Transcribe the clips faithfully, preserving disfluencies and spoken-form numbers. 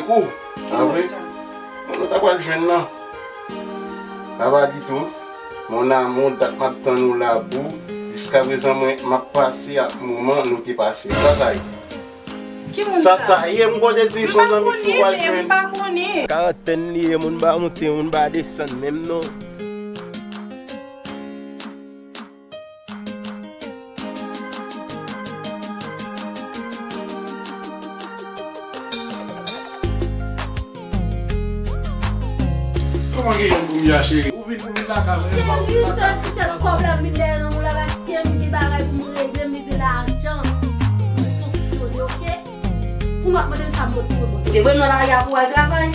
Pou, a vre? Bon, nou ta pral jwenn nan. Papa ditou, mon amour, dat m ap tann ou la pou. Jiskaprezan, mwen, m ap pase ak moman nou te pase. Sa sa ye? Ki moun sa? Sa sa ye, m konn te di se yon zanmi ki w pral jwenn. M pa konnen, men m pa konnen. Karantèn li ye, moun pa monte, moun pa desann menm non. Kòman gen yon pou m ya, cheri? Ou vin pou vin lakay mwen, men pa pou vin lakay mwen. Cheri, sèl ti tèt kòb la m vin dèyè nan ou la, paske m gen bagay pou m regle, m bezwen lajan. Mwen fonksyone, oke? Pou m ap mande l sa m pot pou mwen. Te voye m nan lari a pou w al travay.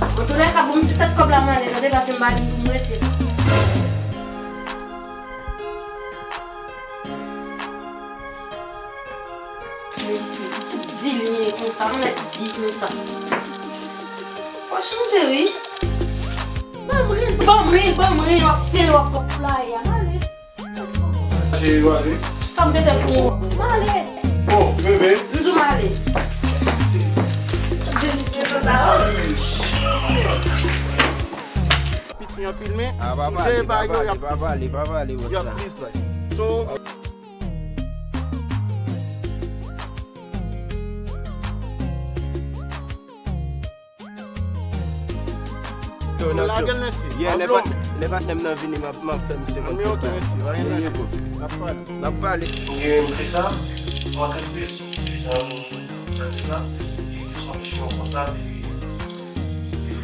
Antoulèka, pou m ti tèt kòb la m ale, tande, paske m pa vin pou m rete. Mesye, di li konsa, mwen di konsa. Fò chanje, wi. Ban m ri, ban m ri, ban m ri, w ap sere, w ap kòb la, y a m ale. Cheri, w ale? Sa m te fè pou ou? M ale. Oh, bebe. M di w m ale. Chak jou m te fè sa. Piti anpil, men si w jere bagay yo, y ap plis. Y ap plis, like. So, Yo, lage l, mesye. Yeah, lè patnè m nan vini, m ap, m ap fè misye konn. Anmye, oke, mesye, pa gen lage. N ap pale. N ap pale. M gen, m fè sa, m antre plis, jan nou di la, e jis mwen fè chwa kontab, e, e,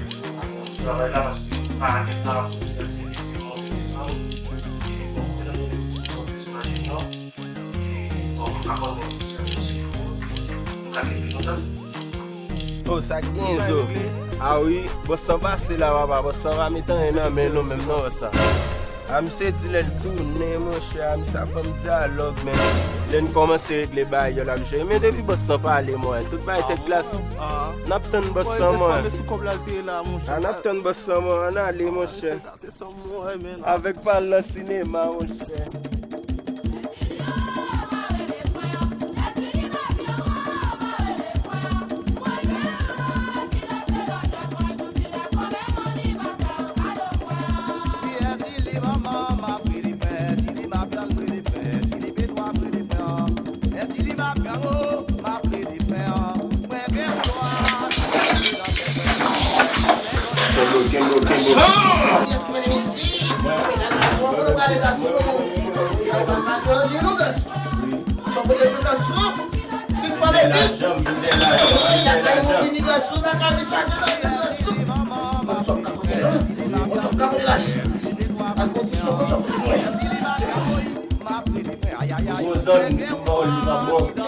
travay la, paske pa gen tan, se te monte desann, e bon, kote nan yon ti pèsonaj non. E, bon, m pa konnen si se yon sèl jou, m ka kenbe kontak. Oh, sa k gen zo. A wi, bòs lan pase la, papa. Bòs lan pa met anyen nan men nou menm non, bòs la. A, misye di lè l tounen, monchè, a, misye ap ban m dyalòg, men lè n kòmanse regle bagay yo, l ap jere. Men depi bòs lan pale, mwen, tout bagay tèt glas. N ap tann bòs lan, mwen. A, n ap tann bòs lan, mwen. Ann ale, monchè. Avèk pal nan sinema, monchè. Kenbe w, kenbe w, kenbe w. Gwo zanmi, si m pa wè l, li pa bon.